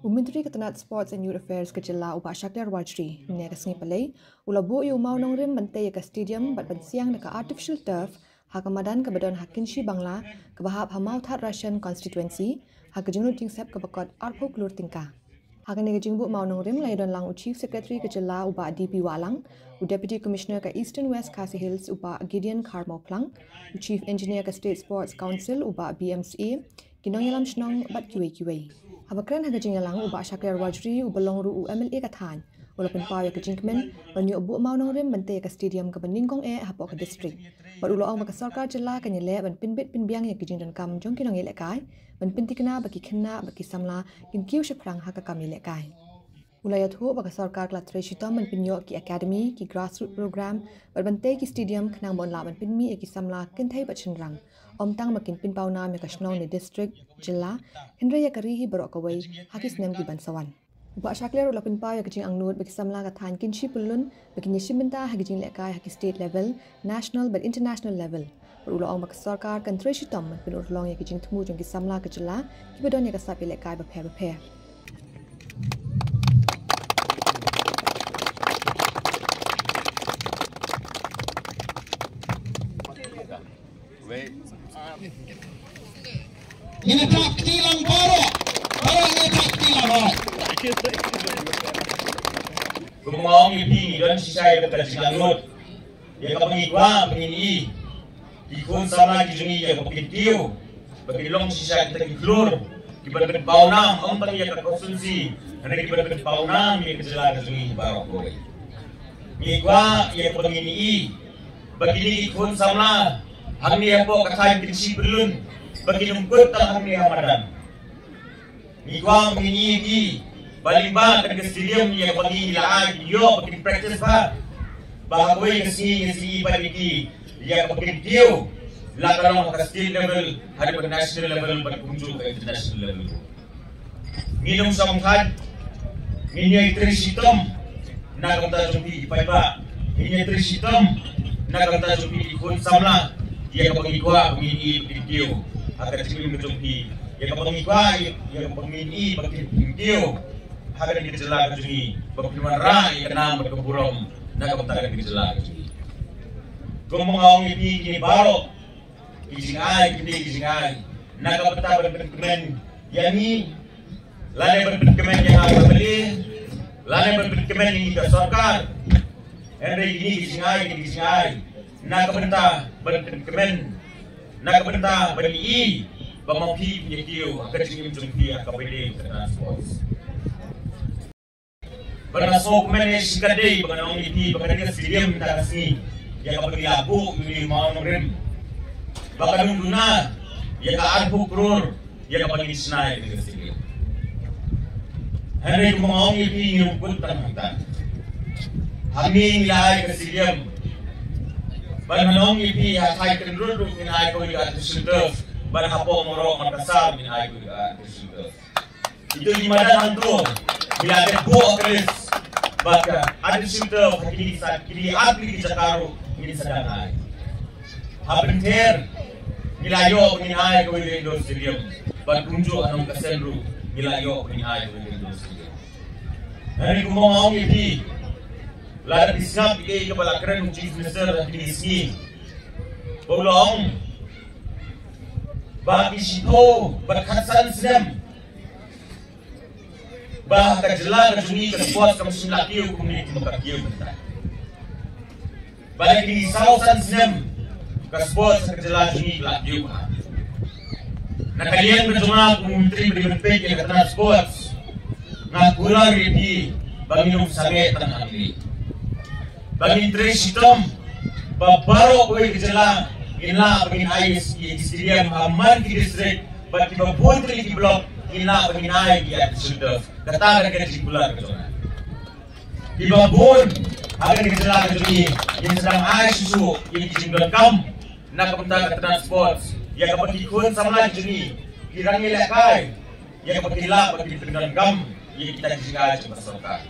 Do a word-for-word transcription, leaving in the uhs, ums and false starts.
U Myntri ka tnat Sports and Youth Affairs ka jylla u Bah Shakliar Warjri, mynne ka sngi Palei, u la buh ïa u mawnongrim ban tei ïa ka stadium bad ban siang da ka artificial turf ha ka madan kaba don ha Kynshi Bangla, kaba hap ha Mawthadraishan constituency, ha ka jinglut jingsep kaba kot arphew klur tyngka. Ha kane ka jingbuh mawnongrim la ïadon lang u Chief Secretary ka jylla u Bah D P Wahlang, u Deputy Commissioner ka Eastern West Khasi Hills u Bah Gideon Kharmawphlang, u Chief Engineer ka State Sports Council u Bah B M Syiem, ki nongïalam shnong bad kiwei kiwei. Haba kren ha ka jingïalang u Bah Shakliar Warjri uba long ruh u M L A ka thaiñ, u la pynpaw ïa ka jingkmen ban ïoh buh mawnongrim ban tei ïa ka stadium kaba nyngkong eh hapoh ka district. Bad u la ong ba ka sorkar jylla kan ïaleh ban pynbit pynbiang ïa ka jingdonkam jong ki nongïalehkai, ban pynthikna ba ki khynnah bad ki samla kin kiew shaphrang ha ka kam ïalehkai. U la ïathuh ba ka sorkar ka la trei shitom ban pynïoh ki academy, ki grassroots program bad ban tei ki stadium khnang ba yn lah ban pynmih ïa ki samla kynthei bad shynrang, ym tang ba kin pynpaw nam ïa ka shnong ne district, jylla, hynrei ïa ka ri hi baroh kawei ha ki snem kiban sa wan. U Bah Shakliar u la pynpaw ïa ka jingangnud ba ki samla ka thaiñ kin shu pyllun ba kin ïashim bynta ha ki jinglehkai ha ki state level, national bad international level. Bad u la ong ba ka sorkar kan trei shitom ban pynurlong ïa ki jingthmu jong ki samla ka jylla kiba don ïa ka sap ïalehkai bapher bapher. Ngin ïa thap kti lang baroh. Baroh ngin ïa thap kti lang baroh. Kumba nga ong ïa phi, ngi don shisha ïa kata ka jingangnud. Ïa kaba ngi kwah ba ngin ïohi, ki khun samla ki jong ngi ïa kaba kin kiew, ba kin long shisha kita ki khlur kiban pynpaw nam ym tang ïa ka constituency, hynrei kiban pynpaw nam ïa ka jylla ka jong ngi baroh kawei. Ngi kwah ïa kaba ngin ïohi ba kine ki khun samla hangne hapoh ka thaiñ kin shu pyllun, ba kin ym kut tang hangne ha madan. Ngi kwah ba ngin ïohi ba lyngba kane ka stadium ïa kaba ngi la ai ïoh ba kin practice bha, ba ha kawei ka sngi ngin sa ïohi ba ngi ïa kaba kin kiew, la ka long ha ka state level haduh ka national level bad kumjuh ka international level. Ngin ym shong thait, ngin ïa trei shitom na ka bynta jong phi ki paidbah, ngin ïa trei shitom na ka bynta jong phi ki khun samla, ïa kaba ngi kwah ba ngin ïohi ba kin kiew ha ka jingim ka jong phi, ïa kaba ngi kwah, ïa kaba ngin ïohi ba kin kiew ha kane ka jylla ka jong ngi, ba kin wanrah ïa ka nam bad ka burom na ka bynta kane ka jylla ka jong ngi. Kumba nga ong ïa phi, kine baroh ki jingai, kine ki jingai na ka bynta ban pynkmen ïa ngi, lane ban pynkmen ïa nga ka family, lane ban pynkmen ïa ngi ka sorkar. Hynrei kine ki jingai, kine ki jingai na ka bynta ban pynkmen, na ka bynta ban ïohi ba ma phi phin ïa kiew ha ka jingim jong phi ha kaba ïadei bad ka sports. Ba nga sngewkmen ïa shi katdei ba ngan ong ïa phi ba kane ka stadium mynta ka sngi, ïa kaba ngi la buh ïa u mawnongrim, ba kan ym duna ïa ka arphew klur ïa kaba ngin shna ïa kane ka stadium. Hynrei kumba nga ong ïa phi, ngin ym kut tang hangta. Hangne ngi la ai ka stadium. Bad ngan ong ïa phi, ha Thaiñ Kynrut ruh ngin ai kawei ka artificial turf. Bad hapoh Mawroh Mawkasar ngin ai kawei ka artificial turf. Ito i madan hangto ngi la dep buh ka list ba ka artificial turf ha kine ki sa, kine ki arphew ki jaka ruh ngin sa dang ai. Ha Pynthor ngi la ïoh ba ngin ai kawei ka indoor stadium. Bad kumjuh ha Nongkasen ruh ngi la ïoh ba ngin ai kawei ka indoor stadium. Hynrei kumba nga ong ïa phi, lada phi sngap ïa kaei kaba la kren u Chief Minister ha kine ki sngi, ba u la ong ba ki shiphew bad khatsan snem ba ha ka jylla ka jong ngi ka sports kam shym la kiew kumne kumba ka kiew mynta. Ba la ki saw san snem ka sports ha ka jylla jong ngi ka la kiew bha. Na ka liang ka jong nga kum u Myntri ba dei ban peit ïa ka tnat sports, nga kular ïa phi ba ngin ym sangeh tang hangne. Ba ngin trei shitom ba baroh kawei ka jylla ngin lah ba ngin ai ïa ki stadium ha man ki district, bad kiba bun tylli ki block ngin lah ba ngin ai ïa ki artificial turf. Kata ka dei ka jingkular ka jong nga. Kiba bun ha kane ka jylla ka jong ngi ngin sa dang ai shuh shuh ïa ki jingdonkam na ka bynta ka tnat sports, ïa kaba ki khun samla ki jong ngi ki nang ïalehkai, ïa kaba kin lah ba kin pyndonkam ïa kita ki jingai jong ka sorkar.